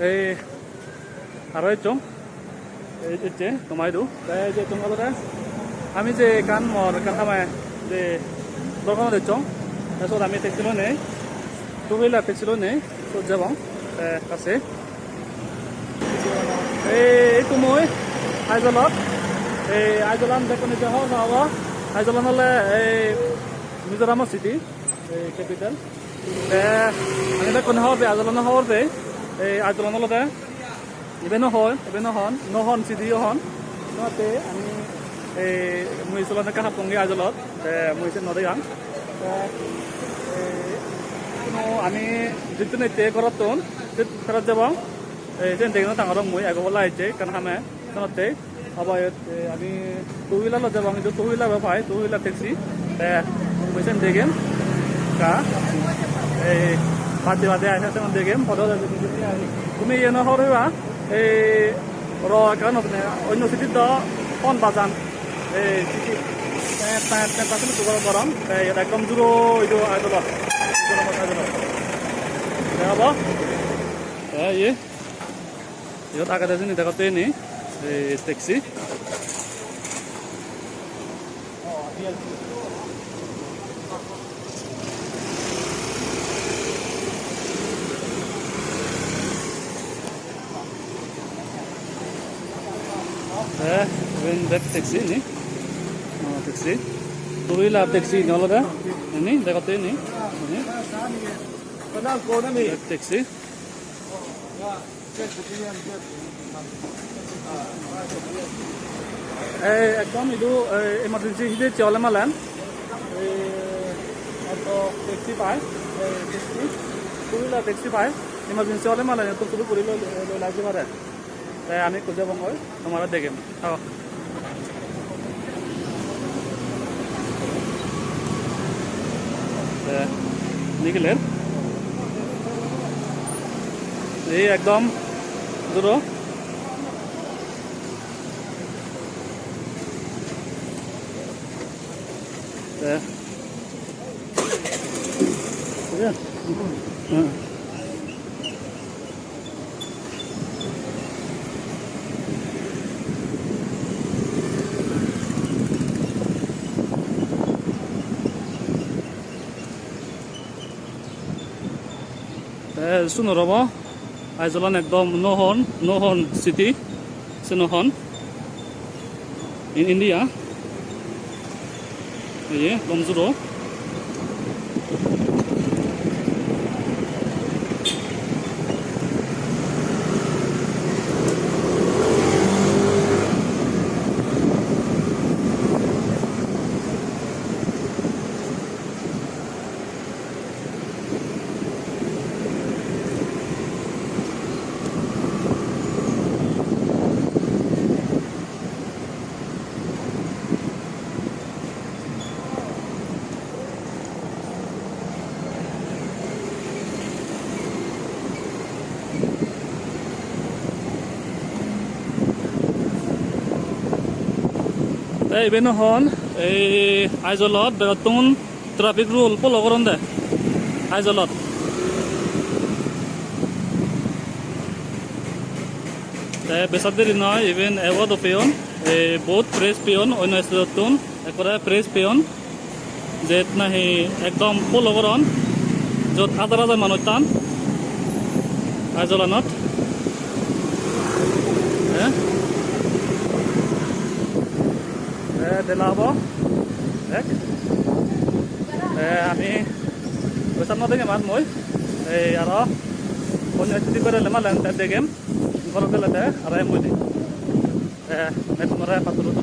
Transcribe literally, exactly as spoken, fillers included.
Ei aro ejjong, ei ejje tomaidu. Te ejje ejjong olode ami je ekkan mor ekkan hamai je dorganot ejjong. Te sot ami taxi loinei, two wheeler taxi loinei sot jebong. Te kase ei, ei tumi Aizawl-ot, ei Aizawl-an bekkune je hobor pebo, Aizawl-an ole ei Mizoram city, ei capital. Te ami bekkune hobor pei, Aizawl-ano hobor pei. Ei Aizawl-an olode ibe no hon, ibe no hon, no hon city o hon. Te ami ei mui Aizawl-an ekka happongi Aizawl-ot. Te mui sen no degang. Te ei, no, ami jittun ecche gorottun, jittun ferot jebong. Ei sen degei no pangor mui, ego bola ecche ekkan hame. Senotte obo iyot, eh, ami two wheeler loi jebong, idu two wheeler o pai, two wheeler taxi. Te mui sen degem. Ka, ei bade bade age, sen degem, podo. Tumi iyeno hobor peba, ei ro ekkan onno city do hon bajan. Ei city, te, te, te, te, te, te, gorom, te iyot ekdom juro idu Aizawl-ot. Juro Aizawl-ot. Te obo? Te iye. Iyot agede sini degotte ni, ei taxi. Te iben bek taxi ni. Oh, taxi. Two wheeler taxi ni olode. Ni degotte ni. Ni. Bek taxi. Ei ekdom idu, ei, emergency hidi ecche ole malen. Ei, auto taxi pai, ei, taxi, two wheeler taxi pai. Emergency ole malen, ekdom suru guri loi, loi, loi lagi pare. Te ami ekku jebongoi, tomare degem. Thago. Te nigiler. Ei ekdom duro. Te. Hm. Te sunor obo, Aizawl-an ekdom no hon, no hon city, se no hon. In India. Ei je, gom juro. Te iben hon, ei Aizawl-ot begottun traffic rule follow goronde Aizawl-ot. Te besat deri noi, iben award-o peyon, ei both prize peyon, onno state-ottun ekkore prize peyon. Jiyot nahi ekdom follow goron, jiyot hajar hajar manuj tan Aizawl-anot. Eh? Eh, dela obo. Dek. Eh, ami besat no degem ar mui. Ei aro onno state-ot berele malen te degem. Gorot gele te aro em mui di. Eh, ekkunore patturot.